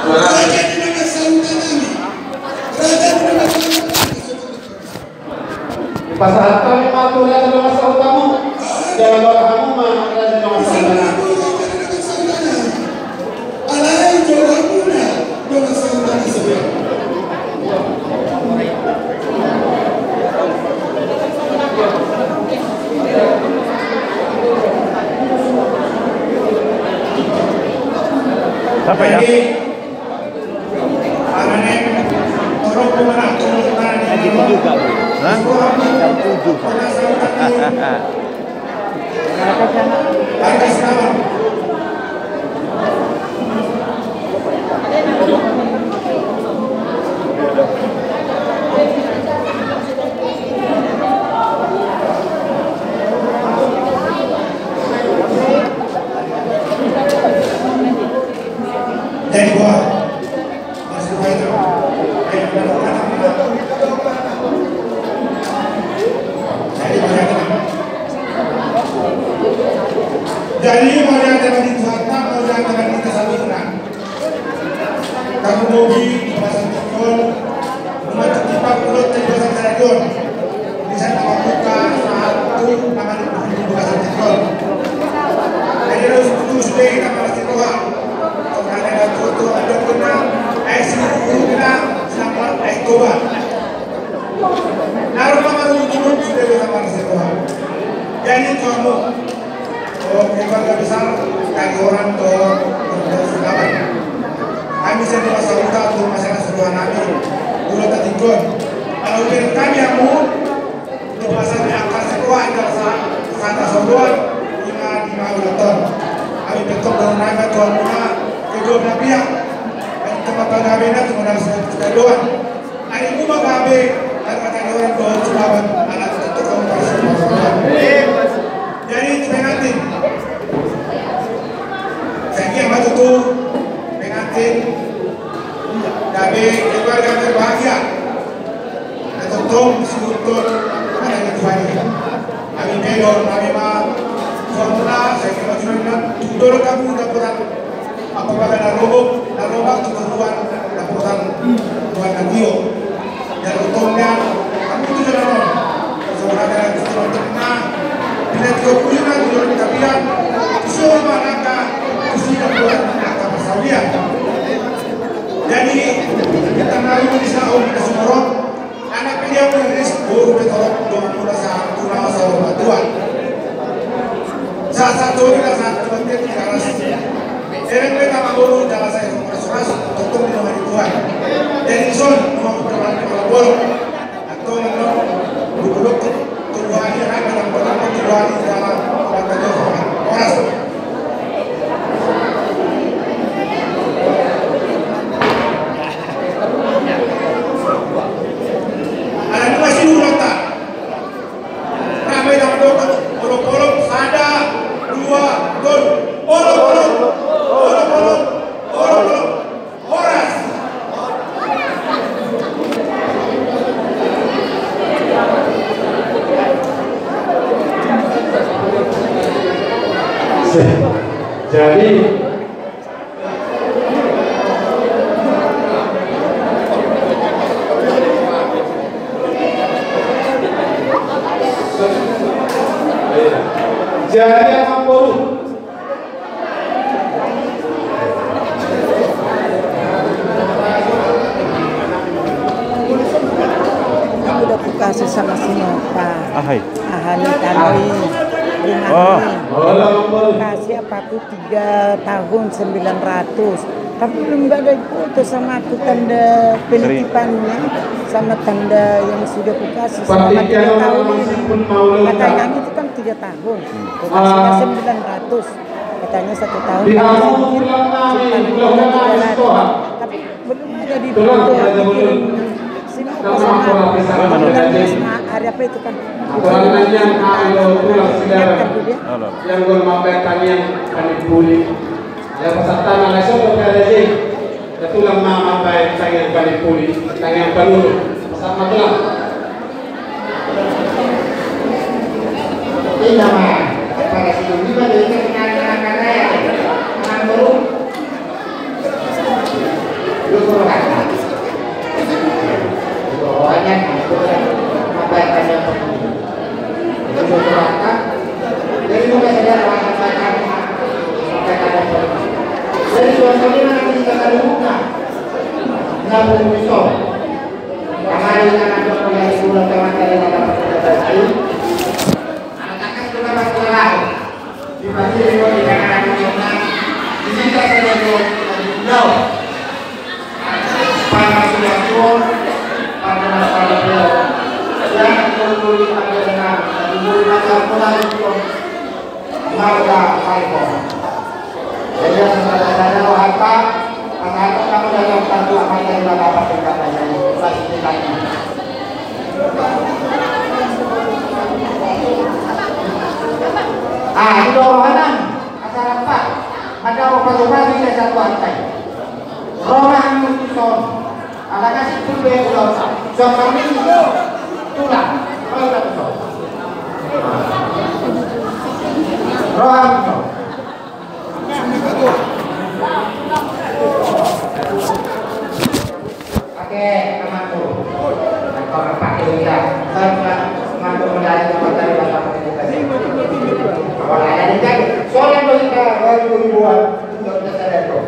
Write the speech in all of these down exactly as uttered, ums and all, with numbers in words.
Raja ni dongan sahuta nami. Raja ni dongan sahuta nami. Pasahat hami ma tu raja ni dongan sahuta hamu. Jala hamu ma raja ni dongan sahuta nami. Alai jolo hamuna dongan sahuta nami. Sampai ya. Hah? Jam tujuh. Jadi, buat Jadi, mauliate ma di Tuhanta, mauliate ma di hita saluhutna. Tarlumobi di bagasan tingki on, nunga tingki pangulon di bagasan sadari on. Di saat na mambuka, sahat tu na manunggu di bagasan tingki on. Jadi, harus betul sudah hita marlas ni roha. Karena ada tutur, ada kena, eh, si guru kena, selamat, eh, coba. Na ro ma marujung sude do hita marlas ni roha. Jadi tu hamu, o, keluarga besar Kaliorang dohot Sinaga. Hami sian dongan sahuta tu masyarakat saluhutna, molo tatingkon. Kalau dari kami hamu, tu masyarakat saluhutna, sahat tu saluhutna, ima di maulaton. Hami petok dohononnami tu hamuna, kedua belah pihak. Tempat panggabean, tu mana sudah doang. Ari muna gabe, kata-kata ni orang dohot sudah, anak tetap kamu kasih. Jadi, pengantin. Saya kira maju tu pengantin. Gabe keluarga berbahagia. Na tongtong suhut anak Tuhan ini. Hami pe dohononnami ma tu hamuna, saya kira maju na tudor kamu dapotan. Apa baga na robak, na robak tu tuan, na potang tuan na tio. Dan untungnya, kami tu jalan on. Saudara dan teman-teman, bila tio puluh na tujuh kita bilang, semua maka, sudah buat maka pasaulian. Jadi, kita mau bisa om kita semua. Anak pilihan Inggris, boru pe torop, dongan muna sahat tu na saur matua. Sahat sahat tu na sahat tu na sahat tu na. Ereng pe tama boru, jala sai ras-ras, tongtong di dongan ni Tuhan. Jadi son, mau ke mana, kalau bolong. Atau mau, duduk, tunggu hari, anak yang pertama, tunggu hari, jala, anak aja, horas. Ala ni masih dulu tak. Ramai tak dong. Olok-olok, sada, dua, tolu. Olok-olok, olok-olok, olok-olok. Horas. Jadi, jadi, amang boru. Udah ku kasih sama si Nova. Ahai. Ahani kami. Rumah. Oh. Ini. Kasih apa aku tiga tahun sembilan ratus. Tapi belum ada foto sama aku tanda penitipannya, sama tanda yang sudah kukasih selama tiga tahun ini. Kata yang itu kan tiga tahun. Kukasih sembilan ratus. Katanya satu tahun. Kata saya, "Simpan dulu, tiga ratus." Tapi belum ada di foto, dikirim. Sini, sama hari apa itu kan? Ingatkan dia. Yang gol mampai tangiang panipuli. Yang pasal tanah langsung ke P R J. Ketulang mama mampai tangiang panipuli, tangiang panulu. Pasal matulang. Ini nama para sini, ini pada ini kenal anak-anak ya. Anak baru. Ah, di dohonan acara empat. Ada apa-apa tuh, masih ada satu angkai. Roha Hamilton. Ala kasih pun be udah usah. Sudah kami tulang. Roha Hamilton. Roha Hamilton. Oke, temanku. Apa pakai ya? Saya nggak ngantuk medali tempat tadi pas aku buka sih. Awal ada di tadi. Soalnya kalau kita baru ribuan, udah kita sadar tuh.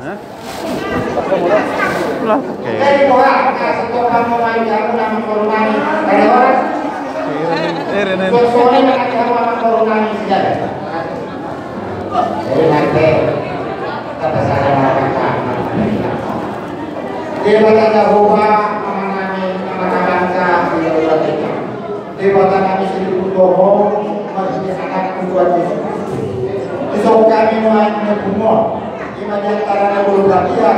Hah? Lah, oke. Debata Jahowa, Amanami, Amanta bangsa, Debata nami silihur do Ho, marhite Anakmu Tuhan Jesus Kristus. Dison hami nuaeng na pungu on, i ma di antara na dua belas dia,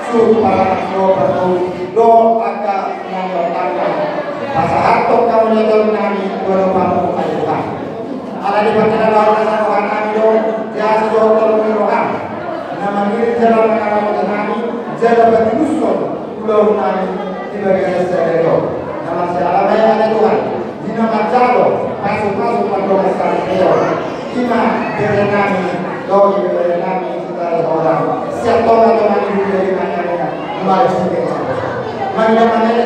suhut paranak do, partondi do angka na niontangna. Pasahathon hamu na tolu nami tu adopanMu, ale Tuhan. Ala di panjalahan na saroha nami do, di asi dohot tolu ni rohaM, na mangiring jala mangarahon hami, jala patulushon ulaon nami di bagasan sadari on. Na marsiala ma i ale Tuhan, di na manjalo pasupasu pardongansaripeon, i ma bere nami, dohot bere nami Sitaruhon, sian tongatonga ni huria i ma i, marhite. Mangido ma hami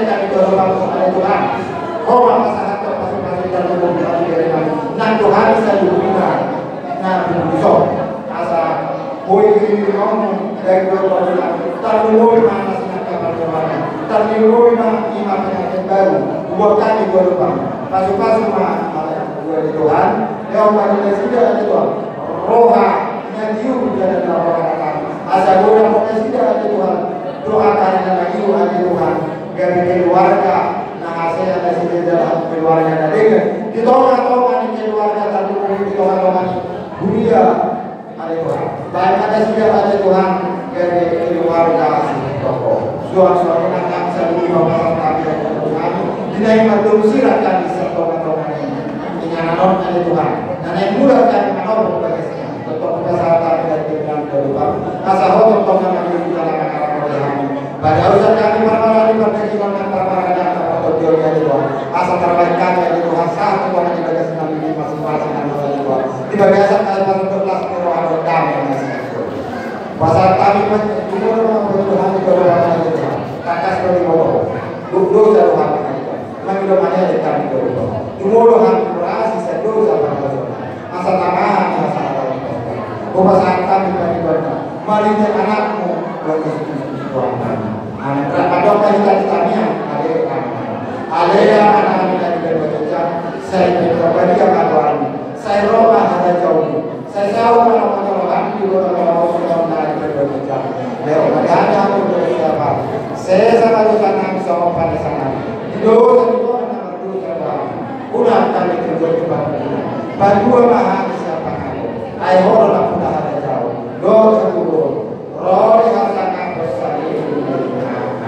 ale Tuhan, Ho ma pasahathon pasupasu i tu bere nami, nang tu hami saluhutna na pinangido. Asa boi ringiringonmu daging dohot tondi nami, tarlumobi ma na sinangkapan ni rohana, tarlumobi ma i ma pengantin baru, buat hami tu adopanMu. Pasupasu ma ale Tuhan, lehon ma di nasida ale Tuhan roha na tiur jala na roha na tangkas, asa godang ma nasida ale Tuhan tu angka ari na mangihut ale Tuhan, gabe keluarga na hasea nasida jala keluarga na denggan di tongatonga ni keluarga, tarlumobi di tongatonga ni huria ale Tuhan. Baen ma nasida ale Tuhan gabe keluarga sitongko. Suang songon i nang hami saluhutna pasahat hami ale Tuhan, di na i mardomu sirang hami sian tongatonga ni inganan on ale Tuhan, na naeng mulak hami manortor bagasna. Tongtong pasahat hami ale Tuhan, asa Ho tongtong na mangihut jala mangarahon hami. Padaoshon hami parmaraan ni pardagingan nang parmaraan ni partondion ale Tuhan, asa tarbahen hami ale Tuhan sahat tu tonga ni bagas nami masing-masing ale Tuhan. Di bagasan hami pardohot las ni roha dohot dame na sian Ho. Pasahat hami, jumolo ma pangolu hami tu adopanMu ale Tuhan. Tangkas do diboto, dosa do hami ale Tuhan. Mangido ma hami ale Tuhan, jumolo hami murasi sian dosa pardosa. Asa tama hami asa ala ni Ho. Hupasahat hami pangidoan nami marhite AnakMu, Tuhan Jesus Kristus Tuhanta. Amen. Rap mandok ma hita di tangiang. Ale Amanami na di banua ginjang, sai pintor badia ma goarMu, sai ro ma harajaonMu, sai saut ma lomo ni rohaM di banua tonga on songon na di banua ginjang. Lehon ma di hami hangoluan siapari. Sesa ma dosa nami songon panesanami di dosa ni dongan na mardosa tu hami. Unang hami togihon tu pangunjunan, palua ma hami sian pangago. Ai Ho do nampuna harajaon dohot hagogoon, ro di hasangapon saleleng ni lelengna.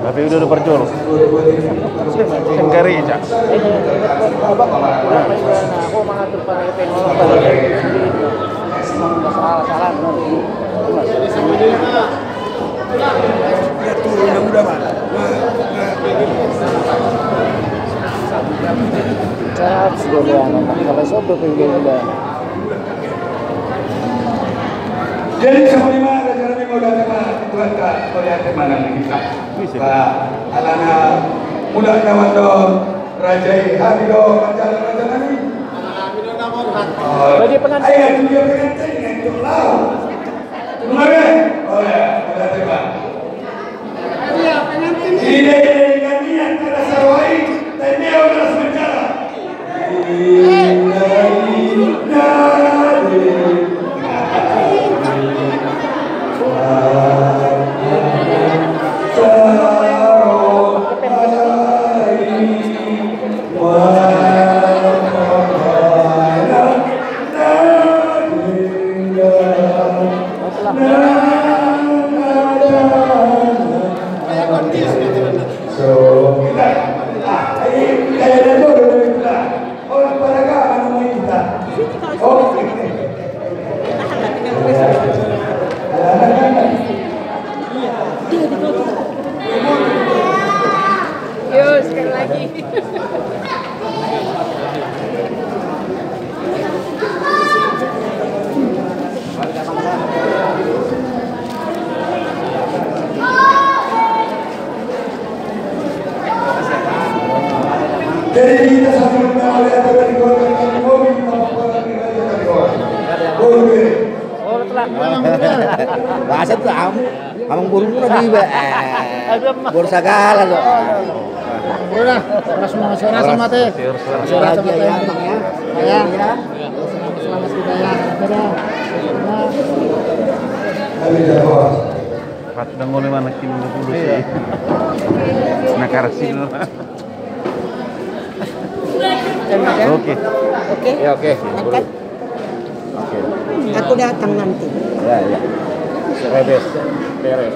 Tapi udah, udah berjual. Sengkari, Cak. Jadi, songon i ma, raja nami, mauliate ma, Tuhan, mauliate ma nang di hita. Ba, alana mulak na mandok raja i, hami do manjalang, raja nami. Bagi pengantin. Ai, dia pengantin, nganjuk lau. Tunggu, be. Oh ya, mauliate ma. Ida, ida, ida, ida, ida, ida, ida, ida, Yo, sekali lagi. Jadi, kita sambil mengalir, kita di bawah, kita di bawah, kita di bawah. Bahasa tuh, am. Amang boru muna di ba. Boru sagala do. Udah, terus mau suara sama teh. Suara sama teh. Ya. Selamat kita ya. Dadah. Pat dangol mana kini dulu sih. Nah, karasin. Oke. Oke. Ya, oke. Angkat. Oke. Aku datang nanti. Ya, ya. Beres. Beres.